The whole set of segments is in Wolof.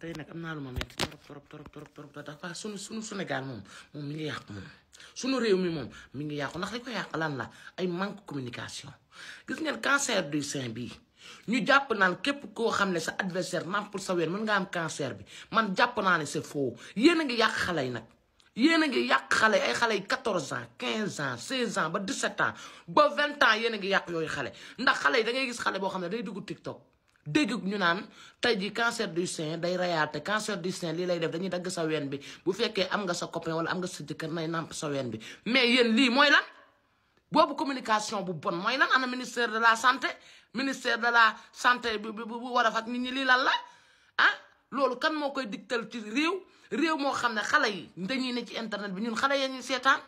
tey nag am naa lu ma metti torop dafa sunu Sénégal moom mi ngi yàqu moom sunu réew mi moom mi ngi yàqu ndax li ko yàq lan la ay manque communication gis ngeen cancer du sein bii ñu jàpp naan képp koo xam ne sa adversaire nampul sa ween mën nga am cancer bi man jàpp naa ne c'est faux yéen a ngi yàq xale yi nag yéen a ngi yàq xale ay xale yi 14 ans 15 ans 16 ans ba 17 ans ba 20 ans yéen a ngi yàq yooyu xale ndax xale yi da ngay gis xale boo xam ne day dugg TikTok dégg ñu naan tey ji cancer du sein day rayaate cancer du sein lii lay def dañuy dagg sa ween bi bu fekkee am nga sa copain wala am nga sa jëkkër nay namp sa ween bi mais yéen lii mooy lan boobu communication bu bon mooy lan ana ministère de la santé bu war a faj nit ñi lii lan la ah loolu kan moo koy digtal ci réew moo xam ne xale yi dañuy ne ci internet bi ñun xale ya ñuy seetaan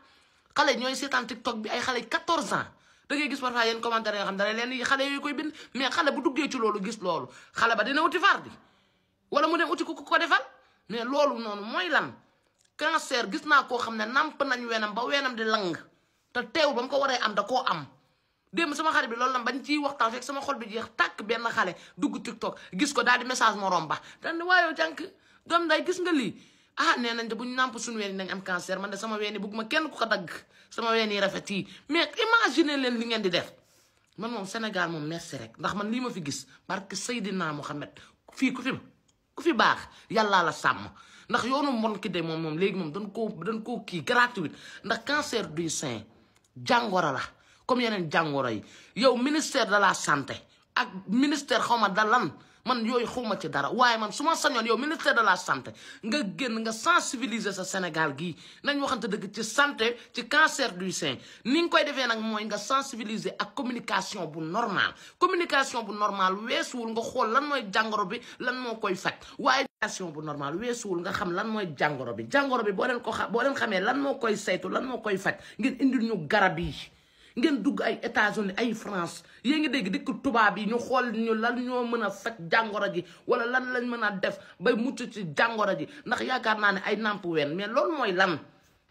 xale yi ñooy seetaan TikTok bi ay xale yi 14 ans da ngay gis parfois yenn commentaire yoo xam ne leen yi xale yooyu koy bind mais xale bu duggee ci loolu gis loolu xale ba dina uti far di wala mu dem uti ku ko defal mais loolu noonu mooy lan cancer gis naa koo xam ne namp nañ wenam ba wenam di lang te teewul ba mu ko waree am da koo am démb sama xarit bi loolu la bañ ciy waxtaan fekk sama xol bi jeex tàkk benn xale dugg TikTok gis ko daal di message morom ba daal di waayoo jànk doom day gis nga lii ah nee nañ de bu ñu nàmp suñu ween yi nañ am cancer man de sama ween yi bëgguma kenn ku ko dagg sama ween yi rafet yi mais imagine leen li ngeen di def man moom Sénégal moom merci rek ndax man lii ma fi gis barke Seydina Mohamed fii ku fi baax yàllaa la sàmm ndax yoonu mbon ki de moom léegi moom dañ koo kii gratuite ndax cancer du sein jàngoro la comme yeneen jàngoro yi yow ministère de la santé ak ministère xawma da lan man yooyu xawma ci dara waaye man su ma sañoon yow ministère de la santé nga génn nga sensibiliser sa Sénégal gii nañ waxante dëgg ci santé ci cancer du sein ni nga koy defee nag mooy nga sensibiliser ak communication bu normal weesuwul nga xool lan mooy jàngoro bi lan moo koy faj waaye communication bu normal weesuwul nga xam lan mooy jàngoro bi boo leen xamee lan moo koy saytu lan moo koy faj ngeen indil ñu garab yi ngeen dugg ay États-Unis ay France yéen ngi dégg dëkk tubaab yi ñu xool ñu lan ñoo mën a faj jàngoro ji wala lan lañ mën a def bay mucc ci jàngoro ji ndax yaakaar naa ne ay namp ween mais loolu mooy lan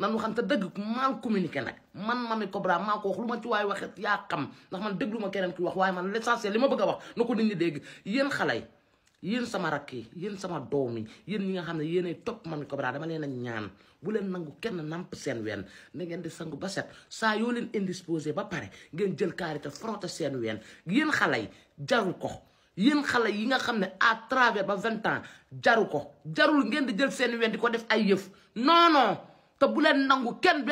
nan waxante dëgg maa communiqué nag man Mamy Cobra maa ko wax lu ma ci waay waxet yaa xam ndax man déglu ma keneen ki wax waaye man l'essentiel li ma bëgg a wax na ko nit ñi dégg yéen xale yi yéen sama rakk yi yéen sama doom yi yéen ñi nga xam ne yéenay topp Mamy Cobra dama leen a ñaan bu leen nangu kenn namp seen ween na ngeen di sangu ba set saa yoo leen indisposé ba pare ngeen jël karité frotter seen ween yéen xale yi jaru ko yéen xale yi nga xam ne à travers ba 20 ans jarul ngeen di jël seen ween di ko def ay yëf non te bu leen nangu kenn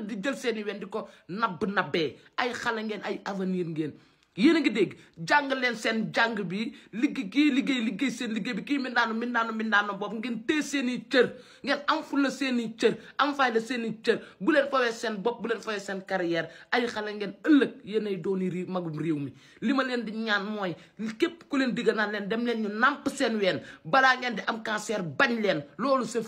di jël seen ween di ko nabbee ay xale ngeen ay avenir ngeen yéen a ngi dégg jàng leen seen jàng bi liggéey seen liggéey bi kii mindaanu boobu ngeen téye seen i cër ngeen am fulla seen i cër am fayda seen i cër bu leen fawee seen bopp bu leen fawee seen carrière ay xale ngeen ëllëg yéenay dooni magum réew mi li ma leen di ñaan mooy képp ku leen digga naan leen dem leen ñu namp seen ween balaa ngeen di am cancer bañ leen loolu c'est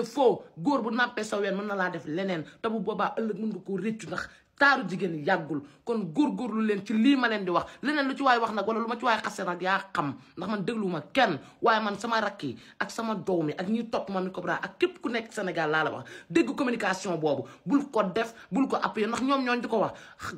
faux góor bu nampee sa ween mën na laa def leneen te bu boobaa ëllëg mën nga koo réccu ndax taaru jigéen yàggul kon góorgóorlu leen ci lii ma leen di wax leneen lu ci waay wax nag wala lu ma ci waay xase nag yaa xam ndax man déglu ma kenn waaye man sama rakk yi ak sama doom yi ak ñiy topp Mamy Cobra ak képp ku nekk Sénégal laa la wax dégg communication boobu bul ko def bul ko appuyer ndax ñooñ di ko wax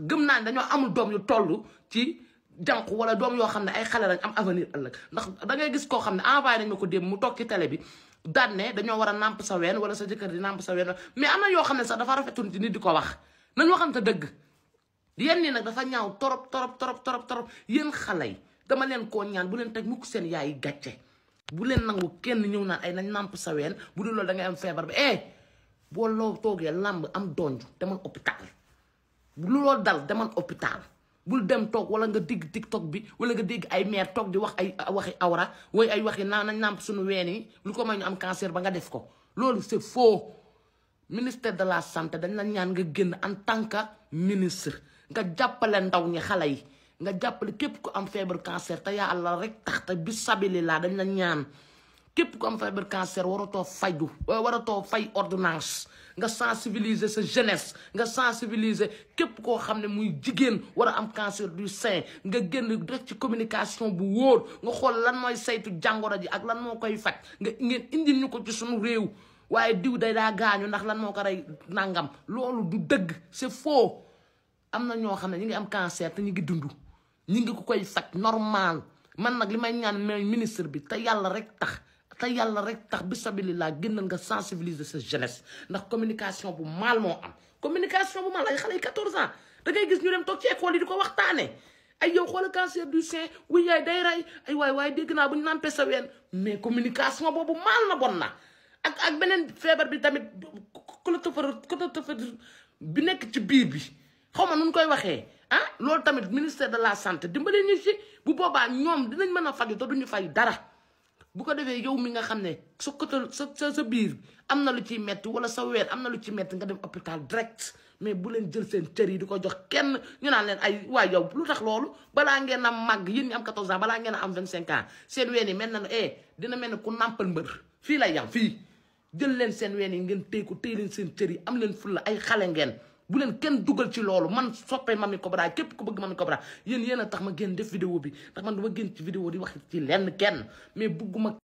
gëm naa ne dañoo amul doom yu toll ci jànq wala doom yoo xam ne ay xale lañ am avenir ëllëg ndax da ngay gis koo xam ne envoyé nañ ma ko démb mu toog ci télé bi daan ne dañoo war a namp sa ween wala sa jëkkër di namp sa ween mais am na yoo xam ne sax dafa rafetul ci nit di ko wax nañ waxante dëgg yéen ñi nag dafa ñaaw torop yéen xale yi dama leen koo ñaan bu leen teg mukk seen yaay yi gàcce bu leen nangu kenn ñëw naan ay nañ namp sa ween bu dul loolu da ngay am feebar bi boo loo toogee làmb am donju demal hôpital bu loolu dal demal hôpital bul dem toog wala nga dégg TikTok bi wala nga dégg ay mère toog di wax ay waxi awra way ay waxi nañ namp suñu ween yi lu ko may ñu am cancer ba nga def ko loolu c'est faux ministère de la santé dañ la ñaan nga génn en tant que ministre nga jàppale ndaw ñi xale yi nga jàppale képp ku am feebar cancer te yaa Allah rek tax te bi sabili laa dañ la ñaan képp ku am feebar cancer waratoo fay ordonnance nga sensibiliser sa jeunesse nga sensibiliser képp koo xam ne muy jigéen war a am cancer du sein nga génn rek ci communication bu wóor nga xool lan mooy saytu jàngoro ji ak lan moo koy faj ngeen indil ñu ko ci suñu réew waaye diw day daa gaañu ndax lan moo ko rey nangam loolu du dëgg c'est faux am na ñoo xam ne ñi ngi am cancer te ñu ngi dund ñi ngi ko koy faj normal man nag li may ñaan mooy ministre bi te yàlla rek tax bisabilillah génnal nga sensibiliser sa jeunesse ndax communication bu mal moo am communication bu mal ay xale yi 14 ans da ngay gis ñu dem toog ci école yi di ko waxtaane ay yow xoola cancer du sein wuy yaay day rey ay waay dégg naa bu ñu nampé sa ween mais communication boobu mal na bon na ak beneen feebar bi tamit cholestérol bi nekk ci biir bi xaw ma nu koy waxee loolu tamit ministère de la santé dimbali ñu ci bu boobaa ñoom dinañ mën a faju te duñu fay dara bu ko defee yow mi nga xam ne sa biir am na lu ciy metti wala sa weer am na lu ci metti nga dem hôpital direct mais bu leen jël seen cër yi di ko jox kenn ñu naan leen ay waay yow lu tax loolu balaa ngeen a màgg yéen ñi am 14 ans balaa ngeen a am 25 ans seen ween yi mel na ne dina mel ne ku nàmpal mbër fii lay yam fii jël leen seen ween yi ngeen téy leen seen cër yi am leen fulla ay xale ngeen bu leen kenn dugal ci loolu man soppee Mamy Cobra képp ku bëgg Mamy Cobra yéen a tax ma génn def vidéo bi ndax man dama génn ci vidéo di wax ci lenn kenn mais bugguma